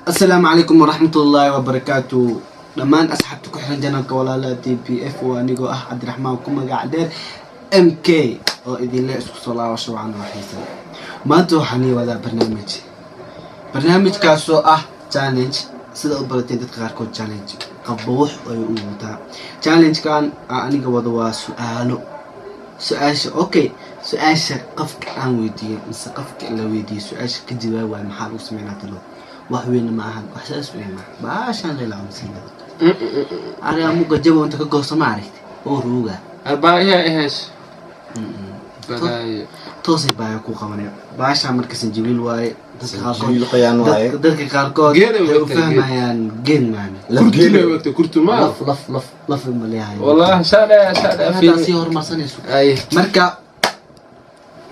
Asalaamu calaykum waraxmatullaahi wabarakaatu. Dhammaan asxaabta ku xiran channelka Walaalaha TBF, waa anigoo ah Cabdiraxmaan ku magac dheer MK oo idinle isku soo laabasho wacan oo xiisa leh. Maanta waxaan ii wadaa barnaamij, barnaamijkaasoo ah challenge. Sida u barateen dadka qaarkood, challenge qaba wax ay u wataa. Challengekan aan aniga wado waa su-aalo. Su-aasha, okay, su-aasha qofka aan weydiiyey mise qofka la weydiiyey su-aasha ka jawaab waay, maxaa lagu sameynaa? Talo wax weyn ma ahan, wax saas weyn maaha. Baashaan leela cunsiina ariga muga jabo inta ka gooso, ma aragti oo ruuga. Arbaayaa ahays balaayo. Toosay baaya ku qabanaya baashaa. Marka sanjibiil waaye, dadka qaarkood Sanjibiil qoyaan waaye. Dadka qaarkood Geed ay waxay u wagtaa, geed. fahmayaan geed maana. Kurtuna wagta kurtuma. Laf laf laf laf ma leeyahay. Wallahi saada saada. Haddaa sii horumarsanayso. Ay. Marka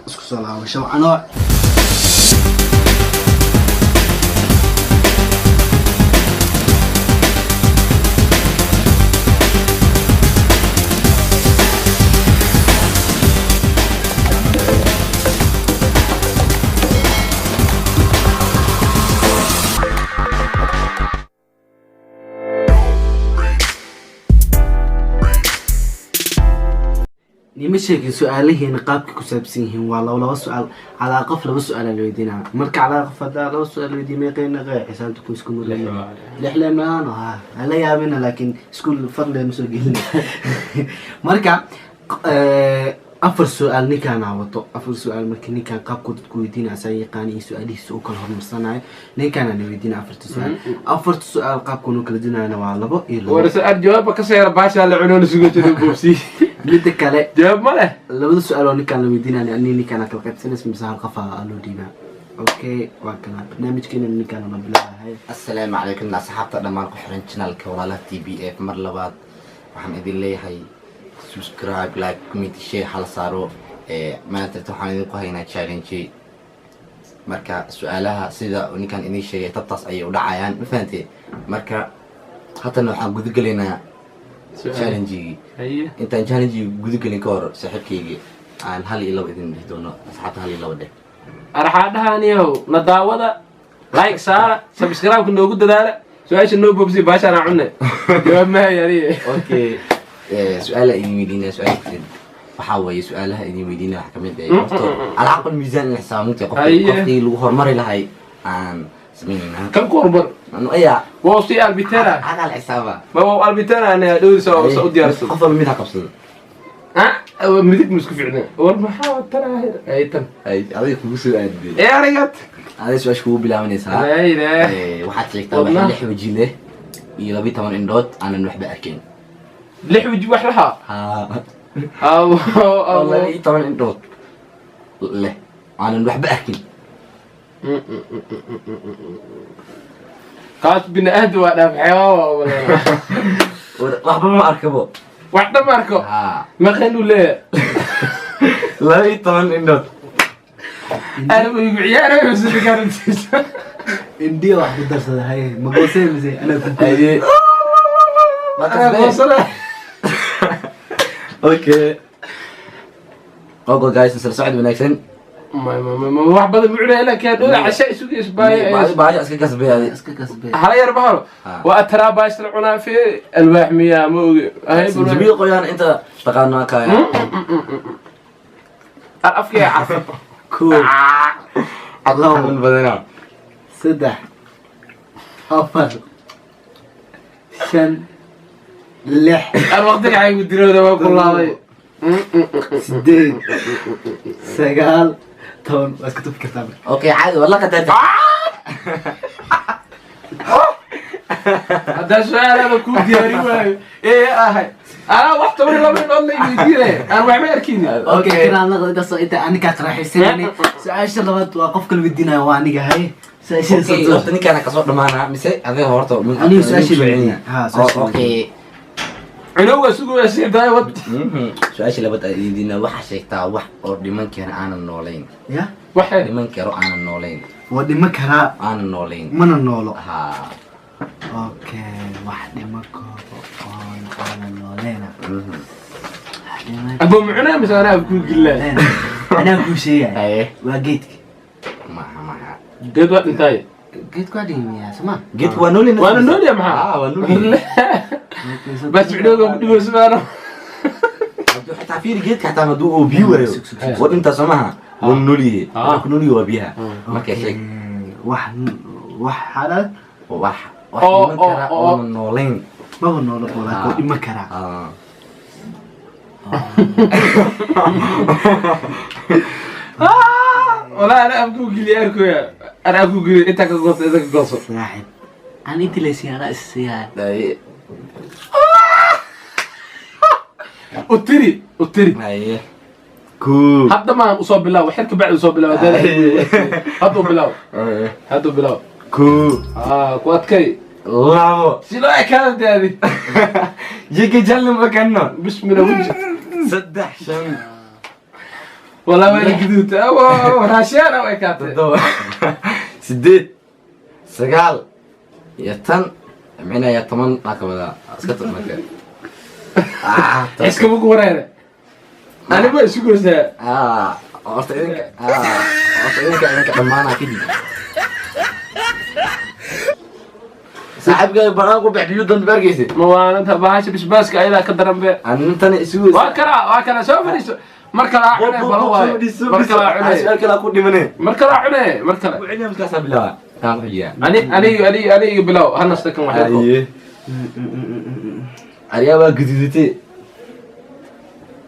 isku soo laabasho wacanoo. Nima sheegin su-aalahiina qaabka ku saabsan yihiin. Waa laba laba su-aal calaa qof, laba su-aal la weydiinaa. Marka calaa qof haddaa laba su-aal la weydiiyo, meeqayna qeex xisaabta ku isku mur lix le maano ha hala yaabina, laakiin iskuul farle ma soo gelin. Marka afar su-aal ninkaan aa wato, afar su-aal. Marka ninkaan qaabku dadku weydiina asaa yaqaan iyo su-aalihiisa u kala horumarsanayo. Ninkaan aan weydiina afarta su-aal. Afarta su-aal qaabkuunu kala dinayana waa labo iyo labo. War su-aal jawaabba ka seera, baashaa la cuno la sugo jiro boobsi. Midda kale, Jawaab ma leh. labada su-aal oo ninkaan la weydiinaya, ani ninkaan kala qaybsanaysa mise hal qof aa loo dhiibaa? Okay, waa kana barnaamijkeena, ninkaan la bilaabahay. Assalaamu calaykum asxaabta dhammaan ku xiran channelka Walaalaha TBF. Mar labaad waxaan idin leeyahay subscribe, like, comment, share hala saaro. Maanta waxaan idinku haynaa challenge. Marka su-aalaha sida ninkaan idin sheegay tabtaas ayay u dhacayaan, ma fahantee? Marka haddana waxaan gudagelaynaa challengigii. Haye. Intaan challengigi gudagelin ka hor, saaxiibkaygii aan hal iyo laba idin dhihi doono. Asxaabta hal iyo laba dheh. Arxaadhahaniyow na daawada, like saara, subscribe-ka noogu dadaala. Su-aasha noo boobsi, baashaan aan cunne, jawaab ma hay aniga. Okay, su-aala idin weydiinaya. Su-aal waxaa weeye, su-aalaha idin weydiinaya waxaa kamid ah horta alcaql miisaan in xisaabinta qofki Haye. qofkii lagu horumari lahay aan sameynayna. Kan ku hormar. Ayaa. Waa si albitera. Caqal xisaaba. Ma waa albitera ana dhowrisa oo u diyaarsado. Qof walba mid ha qabsado. Ah, midig ma isku ficna. War maxaa tan ay tan? Ay, adiga kugu soo aadiyay. Ee arigat. Adiga su-aasha kugu bilaabanaysaa. Laa ilaah. Waxaad sheegtaa waxa Wadnaha. lix waji leh iyo 12 indhood aanan waxba arkayn. Lix waji wax lahaa. Ha. Aw. Oo Aw. 12 indhood leh aanan waxba arkin. Kaas bini aadam waa dhaaf, xayawaan waa umaleynaa. Waxba ma arkabo. Wax dham arko. Ha. Maqan uu leeyahay. 12 indhood. Anigu igu ciyaarayo sida garantiisa. Indiya wax ku darsada. Haye, ma goosee mise anaa ku Haye. Anaa goosada. Okay. Okay guys, isla socod wanaagsan. Ma ma ma ma wax badan mucuna ilaa kaa dhowra casha isugu isbaaya. Baahi iska kasbay adi. Iska kasbee. Hala yar bahalo. Ha. Waa taraa baash la cunaa fi alwaax miyaa, ma ogi. Hay. Sanjabiil qoyaan inta taqaanaa kaya. Afkii carfa. Kow, labo, Xanuun badanaa. saddex, afar, shan, lix, Aan waqtiga ay dirooda waa ku laaday. sideed, sagaal, 10. Waa iska tufi kartaa marka. Okay, caadi wala qadarta. Haddaa su-aalaada kuu diyaari waayo ee ahay anaa wax 12 indhood la weydiinaya aan waxba arkaynin. Okay, kiraan naqda intaasoo inta anigaa qaraaxaysanayni. Su-aasha labaad waa qofka la weydiinayo, waa aniga. Haye, su-aasha. Okay, horta ninkaana kasoo dhamaanaa mise adiga horta? Aniga su-aasha weydiinaya. Ha, su-aasha. Okay. Cunowga sugaya sii daaya wad. Su-aasha labaad aan weydiinaa: waxaa sheegtaa wax oo dhiman kara aanan noolayn. Ya. Waxay Dhiman karo aanan noolayn. Waa dhimo karaa. Aanan noolayn. Mana noolo. Ha. Okay, wax dhimo karo oon aanan nooleyna. Wax dhimo Abo mucunaa mise anaa kuu gilaa? Anaa kuu sheegaya. Haye. Waa geedka. Maha, maha. Geed waa dhintaay. Geedku waa dhimiyaa soma. Geedku waa nool. Waana noolya maxaa? Ah, waa nool. Bas bidhooga ku dhigo subaano. Hadduu xitaa fiiri geedka, xataa hadduu uu biyo wareego, waa dhintaa soo maha? Waa noolyahay. Ah. Wuxuu ku noolyahay waa biyaha. Marka sheeg. Wax wax xalal. Wax wax dhiman kara oona noolayn. Maba noolo oo laakiin waa dhiman karaa. Ah. Walaa ana afku geliya arkoya, ana afku geliya, intaa ka gooso, inta ka gooso. Saaxib, aan inti laysiiya anaa is siiyaa. Haye. U tiri, u tiri. Haye, 1. Hadda maan usoo bilaabo, xilka bacdi usoo bilaabo. Hadda u bilaabo. Haye. Hadda u bilaabo. 1. Ah, ku adkay. 2. Si loo ekaada deadi. Jiki jalli makano. Bismillah, weji. 3, 5. Walaa waa la guduuta raashiyan u ekaatay. 7, 8, 9 iyo tan micnaha iyo 10 aa ka wadaa iska tag marka. Ah, Iskama ku wareere, anima isu goysaa. Ah, horta idinka, ah, horta idinka dhammaanaa kadib. Saaxiibkaaga banaan ku bax, biyo dambe arkaysa. Mawaananta bahasha bisbaaska ayadaa ka daran be. Annintana isugu. Waa kala, waa kala, soo fadhiiso. Mar kala cune balo waaye, mar kala cune. Su'aal kale ku dhimane. Mar kala cune, mar kale. Ku celiya, markaasaa bilaaba kaan ku xijiyaa. Ani ani ani ani iga bilaw, ha nasta kan waxyar. Haye, aryaa waa guduudatay,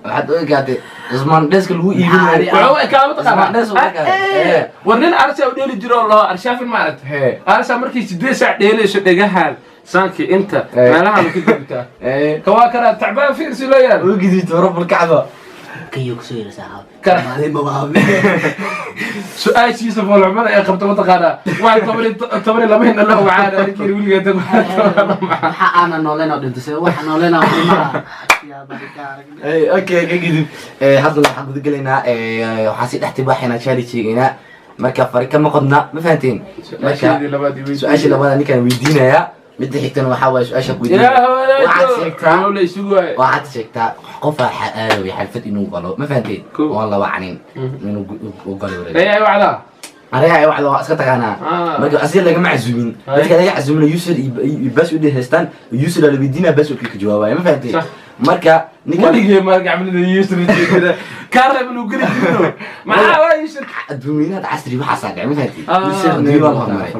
waxaad u ekaatay cusmaan dheeska lagu iibinayo. Wuxuu u ekaada Cusmaan dhees u mataqaanaa ekaaday. War nin arsa u dheeli jiro oo laho arshaafin, ma aragta? Hee. Arsa markay 8 saac dheelayso dhegahan saankii inta meelahan ka gudubtaa. Ka waa kana tacbaan, fiirsi loo yaal. U guduuto rabbul kacba. Kayo kusoo yiri saaxib. Kara. Maalin baba. Su-aashiisa foolxumada ee qabta mataqaanaa waa 12 indha la wacaan ninkii weligeed Waxa aana nooleen oo dhinto sida waxa nooleen oo dhimaa. Okay, ka gudub. Hadda waxaan guda gelaynaa, waxaan si dhex tibaaxaynaa challenge-geena. Marka fari kama qodna, ma fahanteen? Marka su-aasheedii labaad i weydiiyey. Su-aasha labaad ninkaan weydiinayaa, midda xigtana waxaa waaye su-aasha ku weydiinaya. Ilaah. Waxaad sheegtaa la isugu waaye. Waxaad sheegtaa qofaa aadaway xalfad inuu galo, ma fahanteen? Kow. Oon la wacnin inuu u galo wareeg. Reeyahay wacdaa. Aniga ay wacda waa iska taqaanaa. Ah. Marka asiga lagama casuumin. Ay. Dadka laga casuumina user iyo password ay haystaan, user la weydiinaya, passwordka ka jawaabaya, ma fahanteen? Sax. Marka ninka Weligee maar gacmada yusri jeedada kaa reeb inuu geli jirno, maxaa waa yusri? Adduunyada casri waxaasaa dhacay, ma fahanteen? Ah. User adduunya waa la horumaray.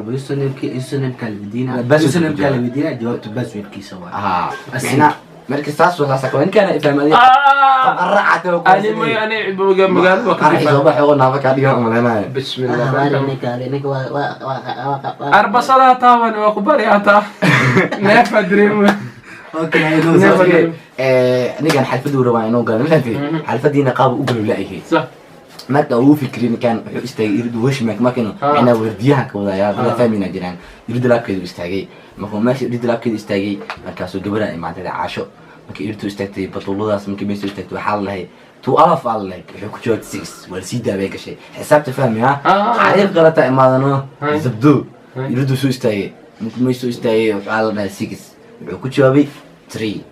Username-ka la weydiinaa. Password. Username-ka la weydiinaa, jawaabta passwordkiisa waa. Ah, micnaa marka saas waa saas ka ninkaana ifaham adiga. Ah! Qaracata. Ani may ani magaalada waa ka Qaraxi soo baxo oo naaba kaa dhigan umaleynaayo. Bismillah. Ninka ninka waa Arbasadaa taaban waa ku bari hataa neefaa dareema. Okay. Never. Ninkan xalfaduu rabaa inuu galo, ma fahanteen? Xalfadiina qaab u galo laayahay. Sax. Marka uu fikri ninkan wuxuu istaagay irid washmak markan. Ah. Micnaa wardiyaha ka wadayaa dada Ah. fahmayna jiraan. Irid laabkeedu istaagay, markuu meesha irid laabkeedu istaagay, markaasuu gabadha imaatay caasho. Markii iridtu istaagtay batuuladaas, markii meesha istaagtay, waxaa la dhahay 12 aa la dhahay. Wuxuu ku jawaabtay 6, waa lasii daabay gashay xisaabta fahmi ha. Ah. Xariif qalata imaadano. Hay. Zabdo. Hay. Iriduu soo istaagay, markuu meesha soo istaagay, waxaa la dhahay 6, wuxuu ku jawaabay 3.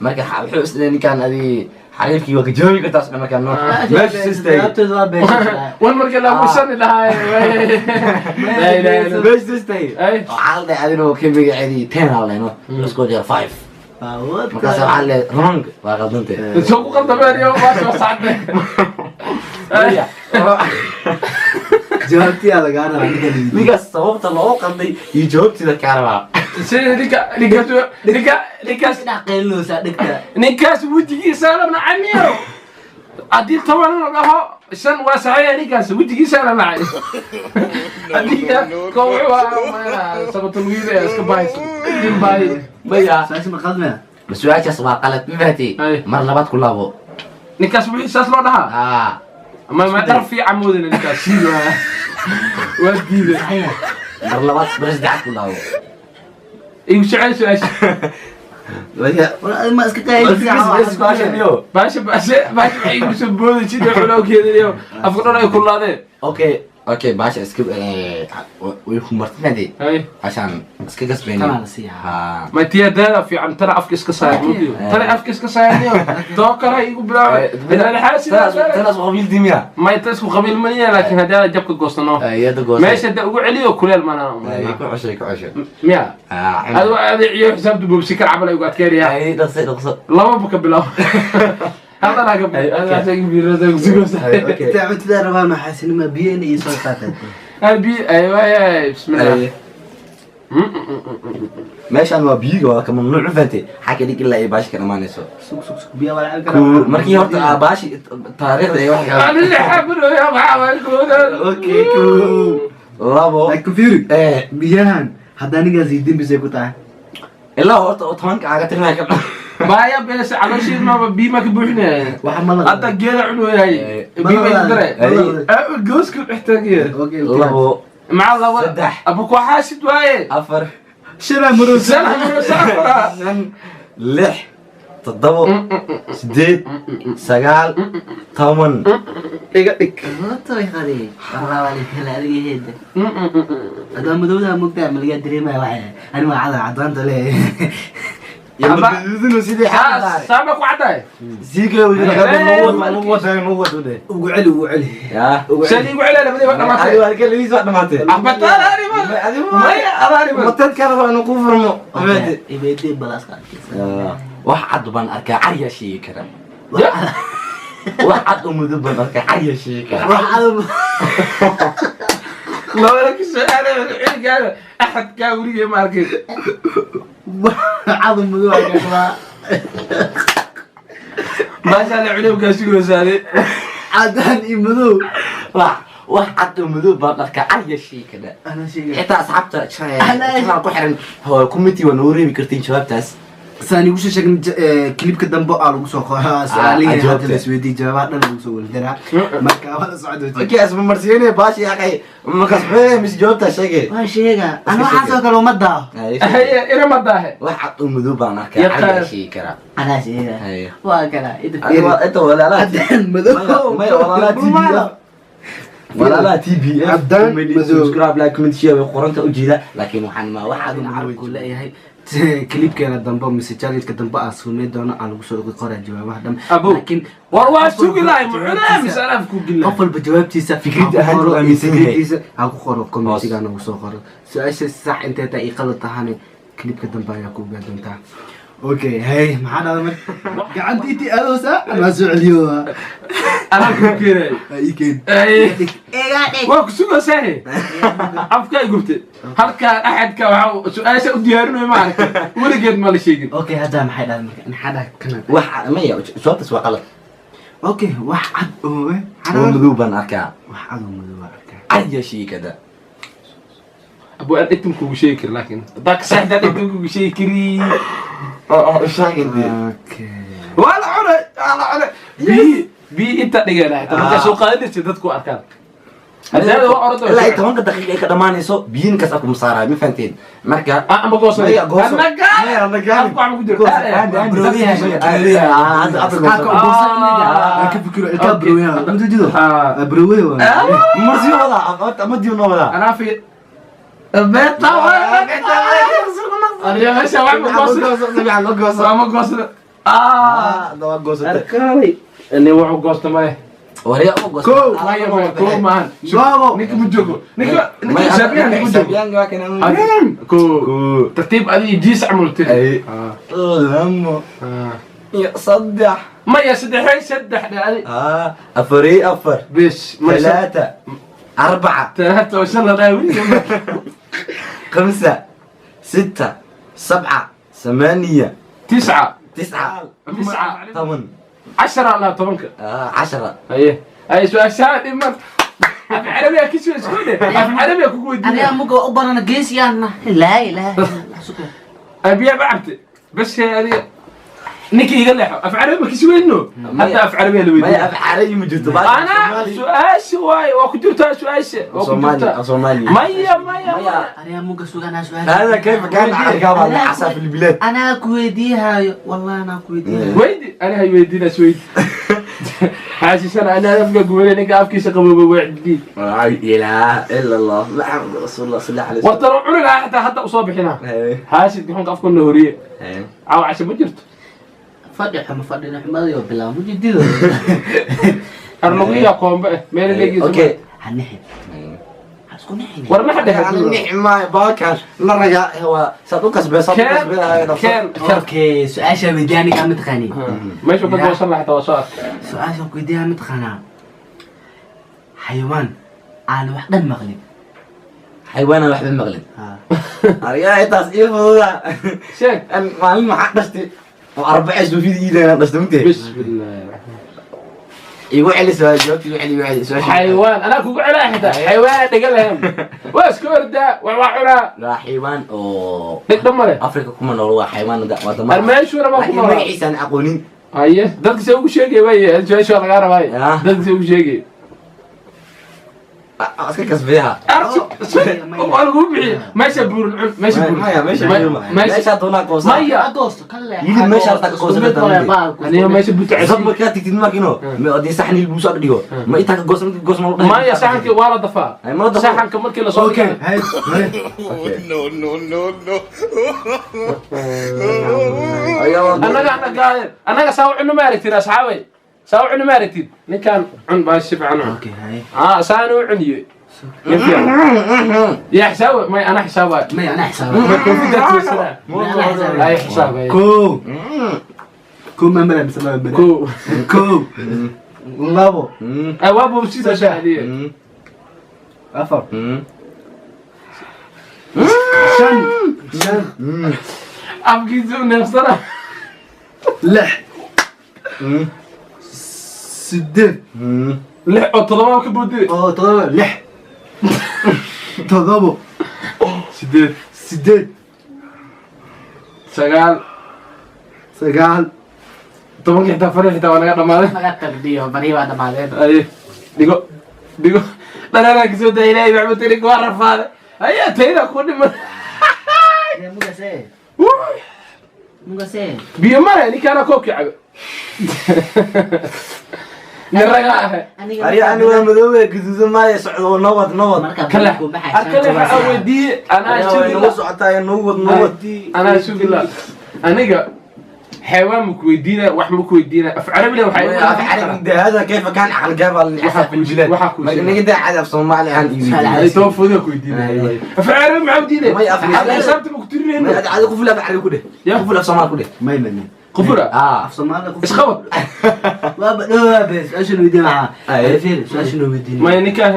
Marka wuxuu isdhahay ninkan adi xariifkii waa ka jawaabi kartaa isdhahay. Markaan no meesha soo istaagay. Jawaabteedu waa beesha. Wan markii la musani lahaa, laa ilaaha illa. Meesha soo istaagay. Ay. Waxaa la dhahay adina ka magaceedii 10 aa la dhahay, no isku jira 5. Markaas waxaa la dhahay wrong, waa qaldantay. Soo ku qaldameen iyo waa soo sacday. Jawaabtiyaa lagaa rabaa ninka la weydiiyey. Ninkaas sababta loo qalday iyo jawaabtiida kaa rabaa. Sida ninka ninkaas ninka ninkaas Dhex qaylinaysaa dhegta. Ninkaas wejigiisa la nacamiyo, haddii 10 la dhaho 5 waa saxiix. Ninkaas wejigiisa la nacay adiga ko wuxuu ahaa sabatulwiil ee iska bahaysa nin baay. Maya. Saas ma qaldmaya? Su-aashaas waa qalad, ma fahatay? Ay. Mar labaad ku laabo. Ninkaas wixii saas loo dhahaa. Aa. Ma dhar fiican moodana ninkaas sii waa diiday. Mar labaad, mar saddexaad ku laabo. Igu jecel su-aasha. War ma iska qaylinaysaa? Baasha baasha baasha waxay igu soo booday sidii xulowkeeda iyo afka dhan ay kulaadeen. Okay. Okay, baasha iska way ku martinade. Hay. Cashaan iska gasbayni. Tanaa la siiyaa. Ha. Ma tiyadaada fiican, tana afka iska saar, tana afka iska saarniyo too kale igu bilaabay. Tanaas qabiil dimiya. Ma inta isku qabiil maniya, laakiin haddii aada jabka goosano Iyada goosa. Meesha da ugu celiyo kuleel mana. Ku ceshay, ku ceshay. Miya adu adi ciyo xisaabta boobsi kar camal ay ugu adkeynaya. Ay, dhaqso, dhaqso. Laba ka bilaab hadana ka bilaab. Intaa cuntada rabaan maxaasinima biyana iyo soo qaateen. Abi, aywa, bismillah. Meeshaan waa biyiga, waa ka mamnuuc, fahantay? Xagga dhig ilaa ay baashi ka dhamaanayso. Sug, sug, sug, biya waa la cabi Ku karaa. markii horta aa baashi taariikhda ay wax Ani xabro ya maxaa. Okay, ku labo. Laakiin fiiri, eh biyahan hadda anigaa siidin bisay ku tahay. Ilaa horta oo 10-ka aaga tirnaa ka Maya bees calooshii maba biyo ma ka buuxinaya. Waxa ma la Hadda geela cunoyahay, biyo ma dare gooska dhex taagiya. Okay. Labo. Maxaa laba? Saddex. Abu ku xaasid waaye. Afar. Shana murusa. Sana safara. Shan, lix, toddobo, sideed, sagaal, 10. Iga dhig. Way qadiyay wallah, waa la adiga heeda hadaa madowdaa mugtaa ma lagaa dareemaya. Waxa ani waa cada cadaanta le. Yamagududinu sidii xaal. Saama ku caddahay. Ugu celi, ugu celi. Ya. Ugu shan celi. Igu celi, labadii waa dhamaatay. Adiga waa kaligiis, waa dhamaatay. Axmed maya adaani. Matad kale waa inuu ku furmo. Ibeedee balaaska arkaysa. Wax cad baan arkaa, caryaa sheegi kara. Wax cad oo muddo baan arkaa, caryaa sheegi kara. Wax cada. Labada ku su'aala celigaada axadkaa weligay ma arkin. Wax cada madow arkaa. Maasha Allah, culubkaa sugaysaade. Cadaan iyo madow. Wax cad oo madow baan arkaa, caryaa sheegi kara. Ana sheegay. Xitaa asxaabta channel ku xiran committee waa noo reebi kartiin jawaabtaas. Saan igu soo sheegnay, clipka dambe aa lagu soo qoraa su-aalihii hadda Jawaabta. la isweydiiyey, jawaabaha dhan lagu soo waldaraa. Marka waa la socdooti. Okay, asma marsiinay baashi aqay markaas maxay mise jawaabtaa sheegay. Waa sheega, ana waxaasoo kale uma daaho. Haye, ina daahe. Wax cad oo madow baan arkaa, Yaqaan. caryaa sheegi karaa. Anaa sheega. Haye. Waa kala inta. Adiga inta walaalaha Cadaan madow. Maya, walaalaha TBF, walaalaha TBF. Cadaan Comedy, madow. Subscribe, like, comment, share way qoranta ujeeda, laakiin waxaan ma wax cad oo madow Carabku leeyahay clipkeena dambe mise challenge-ka dambe aan sumey doono aan lagu soo qoraa jawaabaha dhan. Abo. Laakiin war waa qof walba sugi lahay muxuu jawaabtiisa- mise alaaf ku gilaa. Qof walba jawaabtiisa Fikrad ha ku ahaan qoro uu aaminsan yahay. Fikradiisa ha ku qoro, commentiga nagu soo qoro. Su-aasha sax intay tahay iyo qalad tahane clipka dambe ayaa ku ogaa doontaa. Okay, hay, maxaa dhahda marka gacantiitii aadoosa anaa soo celiyo? Anaa ku keenay. Ii keen. Waa ku sugaysaa, afka ay gubtay halkaa axadka waxaa su-aasha u diyaarinayo ma aragtay, weligeed ma la sheegin. Okay, hadda maxay dhahda marka? Maxaa dhahay kana? Wax maya, jawaabtaas waa qalad. Okay, wax cad oo Oo madow baan arkaa. Wax cad oo madow baan arkaa. Caryaa sheegi kara. Abu aan dhegtan kugu sheegi kari, laakiin haddaa ka saxdaa dhegtan kugu sheegi kari. Okay. Waa la cunay, waa la cunay. Biyi biyi inta dhigeena xitaa markaa soo qaadanaysa dadku arkaan haddii waa ordo. Ilaa ay 10-ka daqiiqa ay ka dhamaanayso biyinkaas afku ma saarayo, ma fahanteen marka? Ama goosanay. Maya, gooso. Anagaale. Maya, anagaale. Afku waxba ku jiro. Gooso. Aandi, aandi. Hadda afka gooso. Ka ka fikiro ilka browya mtujido. Browya waa. Marsiyo wadaa, horta ama diib noo wadaa. Anaa fi beeta aniga meesha wax ma goosan, waa ma goosan. Hadda waa goosatay. Arkaalay ni wuxuu goosta male. Waryaa uma goosto. Kow. Maya, maya, koo maahan. Labo. Ninka ma joogo, ninka ninka xisaabiyahan ma joogo. Xisaabiyaanka waa kan. Koo tartiib adiga jiis camal tiri. Ay. Lamo iyo saddex. Maya, saddexay, saddex dhe adi. Afar iyo afar. Bes maya. ثلاثة، أربعة. talaata oo shan la dhahay weliga. خمسة، ستة، سبعة، ثمانية. tisca. تسعة. tisca. ثمن. 10 la 10-ka. 10. Haye haye, su-aashaha dhiman af carabiya kisoo isku dhe, af carabiya kugu Aniga weydiinaya. muga u barana geesiyaana laa ilaaha illa Allah. Abiya ma cabte bas adiga ninka iga leexo af carabi ma kasi weyno hadda af carabiya la ما weydiinaya. أفعل موجود. Ana su-aasha waaye, waa ku jirtaa su-aasha, waa ku صومالي jirtaa. صومالي. Maya, maya, maya. Aniga muga suganaa su-aasha. هذا كيف كان عرقاب على حسب في البلاد. Anaa ku weydiihayo, wallahi anaa ku weydiihayo. Weydi, ani hay weydiinaas, weydi. Xaasisana anaa afka gubanay, ninka afkiisa qabooba waa cidiid. Laa ilaaha ila Allah, Maxamed rasuulullah sal allahu alayhi. Wartan cuni lahaa xitaa hadda usoo bixinaa. Xaasidka xunka afkuna horiye. Caawa casho ma jirto. Fadhi xumo, fadhina xumadayo bilaab mujidido. Arlugiya koombe eh meel leegiisa. Okay. Ha nixin, ha isku nixin. War naxa dhexe. Nixi maayo, baalkan la ragaa waa saad u kasbee, saad u keen kasbee. Keen keen. Okay, su-aasha weydiiya anigaa mataqaani. Meeshu ka goosan lahaa xitaa waa soo arkay. Su-aasha ku weydiiyaa mataqaanaa, xayawaan aan wax dhan maqlin. Xayawaanaan waxba maqlin? Ha. Arigaa intaas ii fududa. Sheeg. An maalin maxaa dhashtay oo arbace suufida iidayna dhashtay mugtee. Bismillahi raxmaan. Igu celi su-aal, jawaabta igu celi, igu celi su-aasha. Xayawaan anaa kugu celaa, xitaa xayawaan dhiga lahayn waa iska ordaa, wax waa cunaa. Waa xayawaan oo dhig dhan male. Afrika kuma nool, waa xayawaan wadamada. Armeeshu rabaa ku laakiin noolaa. Magaciisa aan aqoonin. Haye, dadka see ugu sheegay waye, su-aasha waa lagaa rabaaye. Ya. Dadka see ugu sheegay? Ah, iska kasbeeha. Waa lagu bixiye meesha buurin, cun meesha buurin. Maya, meesha meesha meesha doonaa goosa. Maya. Agoosto kale. Hilib meesha harta ka goosan kartaa. Aniga meesha buuta Zab casiir. Markaa tigtid markino ma hadii saxan hilib buuso ag dhigo, ma intaa ka goosan, mid goosan ma? Maya, saxankii waa la dafaa. Ay, ma la dafo. Saxanka markii lasoo Okay, hay hay. No, no, no, no. Annaga anaga annaga saa u cunno ma aragtid, asxaabay, saa u cunno ma aragtid. Ninkan cun baa si fiican cun. Okay, hay. Ah, saan u cuniye nin fiican yaa xisaab may, ana xisaabay. May, anaa xisaaba. Ma koofida tiirsanaa? May, anaa xisaaba. Ay, xisaabay. Kow, kow ma mala mise laba mala? Kow. Kow, labo. Ay, waa buubsida shaadiye. Afar, shan, shan. Afkiisa u neefsana. Lix, sideed. Lix oo todoba ka boodide. Oo todoba, lix, todobo. Sideed. Sideed. Sagaal. Sagaal. 10-kii xitaa fari xitaa waa naga dhamaaday. Naga tagdiyo bari waa dhamaadeen. Aye, dhigo dhigo dhanaanaa kasoo daa. Ilaahay maxamed tirig waa rafaaday. Ayaa tayda ku dhiman. Mugase. Wuy. Mugase. Biyo male, ninkaana koobkii cabe, nin raga ahe. Ariga ani waa madoobe, gaduudan maayo, socdo, nabad nabad. Marka Kale. ku baxay. Arkale waxaa weydiiye anaa Ariga way sugi nagu socotaa, nagu wad nabad. Anaa sugi la, aniga xayawaan maku weydiina, wax maku weydiina, af carabi le waxaa. هذا كيف كان عقل قبل waxaa في البلاد. waxaa ku ما نقدر عاد في صومالي عن ay toban fudiga ku weydiina, af carabi maxaa weydiinay? May, af carabi- xisaabta maku tirinayno. عاد قفل في عربي كده. يا. قفل في صومال كده. May mani. Qufura. اه. Af Soomaali qof. Isqabad. Waa dhawaa bes, su-aashan weydiin maxaa? Ay. Fiir, su-aashan weydiin. Maya, ninkaan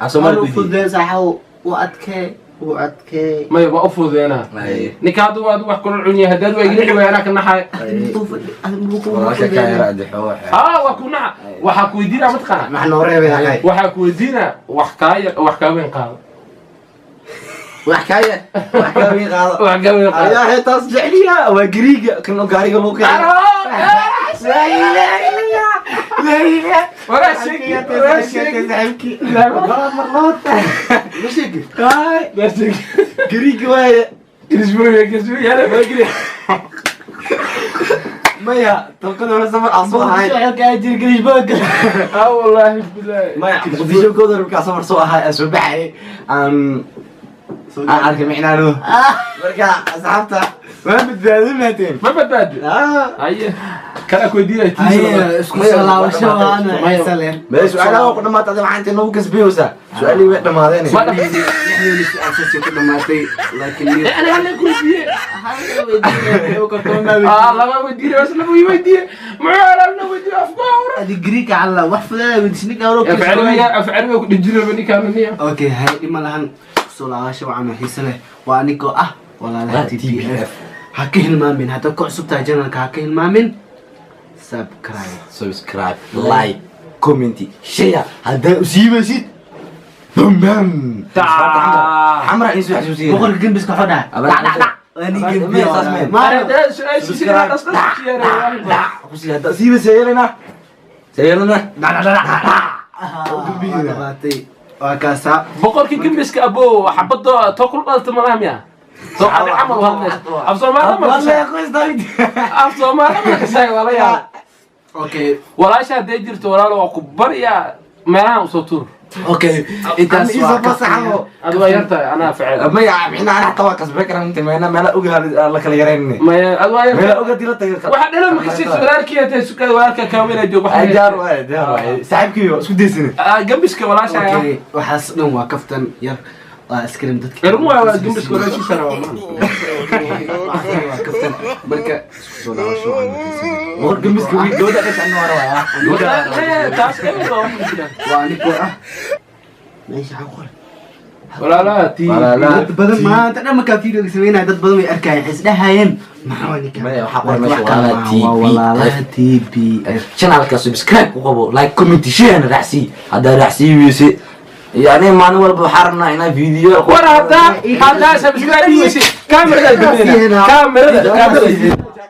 af Soomaali u كده. fududee saaxo, u adkee, u adkee. Maya, waa u fududeynaa. أي. Ninka hadduu adu wax kula cuniya, haddaad waa igala xiwaay, anaa ka naxay. والله كان يرد حوح. Aa, waa ku naxa. Waxaa ku weydiinaa mataqaana. ما احنا ورينا يا اخي. Waxaa ku weydiinaa wax kaa yar, wax kaa weyn qaado. وحكايه وحكايه غلط. Wax kaa weyn qaado. يا هي تصجع لي وقريقه كنا قاريقه لو كان. لا اله الا الله، لا اله. Waraa sheegi, waraa sheegi. Ma sheegi. هاي. Waraa sheegi. قريقه واي. Kirisbooy, kirisbooy, yala waa gri. ميا تلقى ولا سفر عصوها هاي. kaa jir garishbooga. Ah, wallaahi billahi. maya, Muqdisho kooda markaa safar soo ahaa aan soo baxayay aan arkay micnaano. Marka asxaabta waan badbaadin maateen. Ma badbaadi. Haye, kana ku weydiinaya tiisa labaad. Haye, isku soo laabasho waana xiisa leh. Mee, su-aalaha waa ku dhamaatay. Adiga maxaa intay noogu kasbiyeysaa? Su-aalihii way dhamaadeen. Ma Lixdii su-aal saasay ku dhamaatay, laakiin Eh, aniga hal ku weydiiye. Ah, laba weydiiye bas, laba ii weydiiye. Muxuu alaalna weydiiye afka hore? Adi Greek alla wax fudeeda weydiis ninka hore. Af carabiga, af carabiga ku dhijiro ninkaan niya. Okay, hay, dhima lahan. Soo laabasho wacan oo xiise leh, waa anigoo ah walaalaha TPF. Ha ka hilmaamin, haddaad ku cusub tahay channelka, ha ka hilmaamin subscribe. Subscribe, like, comment, share. Haddaa usiibaysid bam bam. Xamra in soo xasuusiye. Boqorka gembiska wuxuu dhahay Abaa- dhac dhac dhac. Waa nin gembiya. Saas meen. Ana su-aashiisa inaa dhasqas ku yeeray. Kusi haddaa usiiba seyeelana seyeelana. Dhac dhac dhac dhac. Waa dhamaatay, waa kaasaa. Boqorkii gembiska abo xabado too kul dhalta malaha miya soo adi camal u hadlaysa af Soomaali ma Wallahi qoys David. af Soomaali ma kasay, waa la yaab. Okay. Walaasha hadday jirto, walaalo, waa ku baryaa, meelahan usoo tuur. Okay, intaas Ama waa isoo fasaxo. Ad waa yartahay, anaa ficil. Maya, micnaha ana xataa waa kasbay karaa inta meena meela oga la kala yaraynin. Maya, ad waa meela yartahay. Oga dila tagay. Waxa dhalo makasiis walaalkii hatay sukada walaalka kaawina joog. Ay, diyaar waay, diyaar waay, saaxiibkiyo isku daysane. Gambiska walaasha. Okay, waxaas dhan waa kaftan yar, waa iskrim dadka. Ilmu waa gambiska walaashiisa rabaa. Waa kaftan. Marka isku soo laabasho waxaan War, gambiska wiil gabadha dhasha anna waa rabaa. Taas eber waa wax jira. Waa anigoo ah meesha waxaa ku qoran Walaalaha ti. Walaalaha. Dad badan maanta dhan markaa videoga sameynaya, dad badan way arkayeen, waxay isdhahayeen, "Maxaa waa ninkan?" Maya, waxaa qoran meesha Wax kale Walaalaha maaha, waa TBF. Walaalaha TBF. Channelka subscribe ku qabo, like, comment, share na raacsii. Haddaa raacsii weyse, yani maalin walba waxaa rabnaa inaa video. War, haddaa subscribe weyse, kaamirada damina, kaamirada, kaamirada.